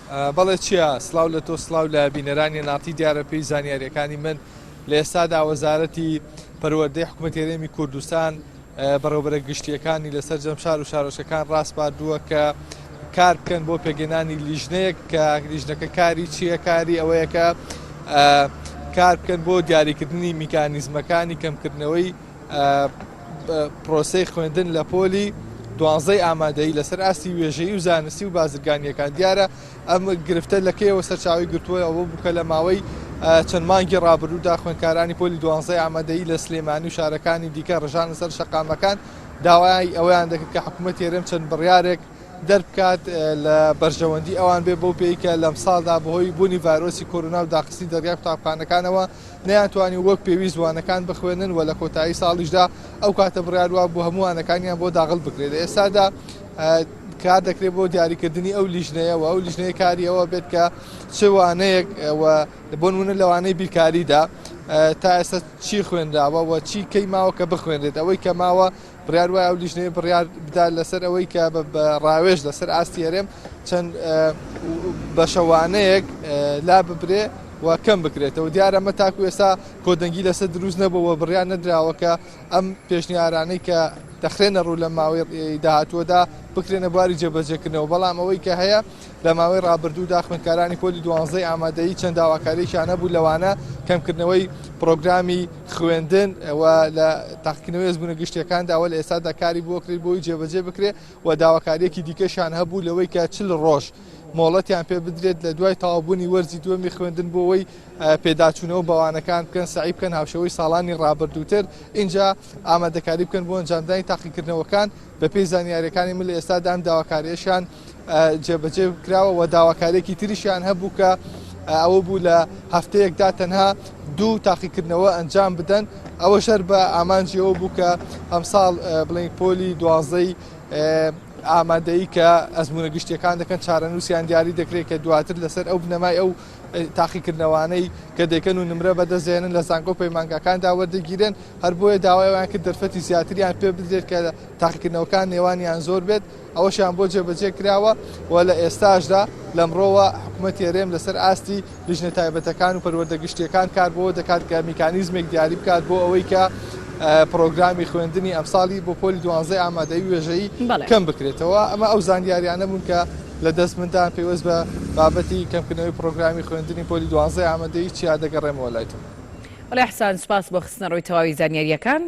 بەڵێ چیا، سڵاو لە تۆ سڵاو لە بینەرانی ناتی دیارە پێی زانیاریەکانی من لە ئێستادا وەزارەتی پەروەردەی حکوومەتی هەرێمی کوردستان بەڕێوبەرە گشتیەکانی لە سەرجەم شار و شارۆچکەکان ڕاسپاردووە کە کار بکەن بۆ پێگەنانی لیژنەیەک کە لیژنەکە کاری چییە کاری ئەوەیە کە کار بکەن بۆ دیاریکردنی میکانیزمەکانی کەمکردنەوەی پرۆسەی خوێندن لە پۆلی دوانزەی ئامادەیی لەسەر ئاستی وێژەیی و زانستی و بازرگانییەکان. دیارە ئەم گرفتە لە کەیەوە سەرچاوەی گرتووە ئەوە بوو کە لە ماوەی چەند مانگی ڕابردوودا خوێندکارانی پۆلی دوانزەی ئامادەیی لە سلێمانی و شارەکانی دیکە ڕژانە سەر شەقامەکان داوای ئەوەیان دەکرد کە حکوومەتی هەرێم چەند بڕیارێک دەربکات لە بەرژەوەندی ئەوان بێ بەو پێی کە لەمساڵدا بەهۆی بوونی ڤایرۆسی کۆرۆنا و داخستنی دەرگای قوتابخانەکانەوە نەیانتوانی وەک پێویست وانەکان بخوێنن و لە کۆتایی ساڵیشدا ئەو کاتە بڕیار وابوو هەموو وانەکانیان بۆ داغڵ بکرێت. لە ئێستادا کار دەکرێت بۆ دیاریکردنی ئەو لیژنەیە و ئەو لیژنەیە کاری ئەوە بێت کە چ وانەیەک و بۆ نمونە لە وانەی بیرکاریدا تا ئێستا چی خوێنراوە و چی کەی ماوە کە بخوێنرێت ئەوەی کە ماوە بڕیار وایە ئەو لیژنەیە بڕیار بدات لەسەر ئەوەی کە بە ڕاوێژ لەسەر ئاستی هەرێم چەند بەشەوانەیەک لا ببرێ و کەم بکرێتەوە دیارە ئەمە تاکو ئێستا کۆدەنگی لەسەر دروست نەبووە بڕیار نەدراوە کە ئەم پێشنیارانەی کە دەخرێنە ڕوو لە ماوەی داهاتووەدا بکرێنە بواری جێبەجێکردنەوە بەڵام ئەوەی کە هەیە لە ماوەی ڕابردوودا خوێندکارانی پۆلی دوانزەی ئامادەیی چەند داواکارییەکیان هەبوو لەوانە کەمکردنەوەی پرۆگرامی خوێندن و لە تاقیکردنەوەی ئەزموونە گشتیەکاندا ئەوە لە ئێستادا کاری بۆ کرێت بۆی جێبەجێ بکرێ و داواکارییەکی دیکەشیان هەبوو لەوەی کە 40 ڕۆژ مۆڵەتیان پێ بدرێت لە دوای تەواوبوونی وەرزی دووەمی خوێندن بۆ ئەوەی پێداچوونەوە بەوانەکان بکەن سەعی بکەن هاوشێوەی ساڵانی ڕابردووتر ئینجا ئامادەکاری بکەن بۆ ئەنجامدانی تاقیکردنەوەکان بەپێی زانیاریەکانی من لە ئێستادا ئەم داواکاریەشیان جێبەجێ کراوە و داواکاریەکی تریشیان هەبوو کە ئەوە بوو لە هەفتەیەکدا تەنها دوو تاقیکردنەوە ئەنجام بدەن ئەوە شەر بە ئامانجی ئەوە بوو کە ئەمساڵ بڵین پۆلی دوازدەی ئامادەیی کە ئەزمونە گشتیەکان دەکەن چارەنووسیان دیاری دەکرێت کە دواتر لەسەر ئەو بنەمای ئەو تاقیکردنەوانەی کە دەیکەن و نمرە بەدەستێنن لە زانکۆ پەیمانگاکاندا وەردەگیرێن هەر بۆیە داوای ئەویان کرد دەرفەتی زیاتریان پێ بدرێت کە تاقیکردنەوەکان نێوانیان زۆر بێت ئەوەشیان بۆ جێبەجێ کراوە و لە ئێستاشدا لەمڕۆوە حکوومەتی هەرێم لەسەر ئاستی لیژنە تایبەتەکان و پەروەردە گشتیەکان کار بۆ دەکات کە میکانیزمێک دیاری بکات بۆ ئەوەی کە پرۆگرامی خوێندنی ئەمساڵی بۆ پۆلی دوانزەی ئامادەی وێژەیی کەم بکرێتەوە ئەمە ئەو زانیاریانە بوون کە لە دەست مندان پەیوەست بە بابەتی کەمکردنەوەی پرۆگرامی خوێندنی پۆلی دوانزەی ئامادەیی چیا دەگەڕێمەوە لای تۆ. بەڵێ احسان سوپاس بۆ خستنەڕووی تەواوی زانیارییەکان.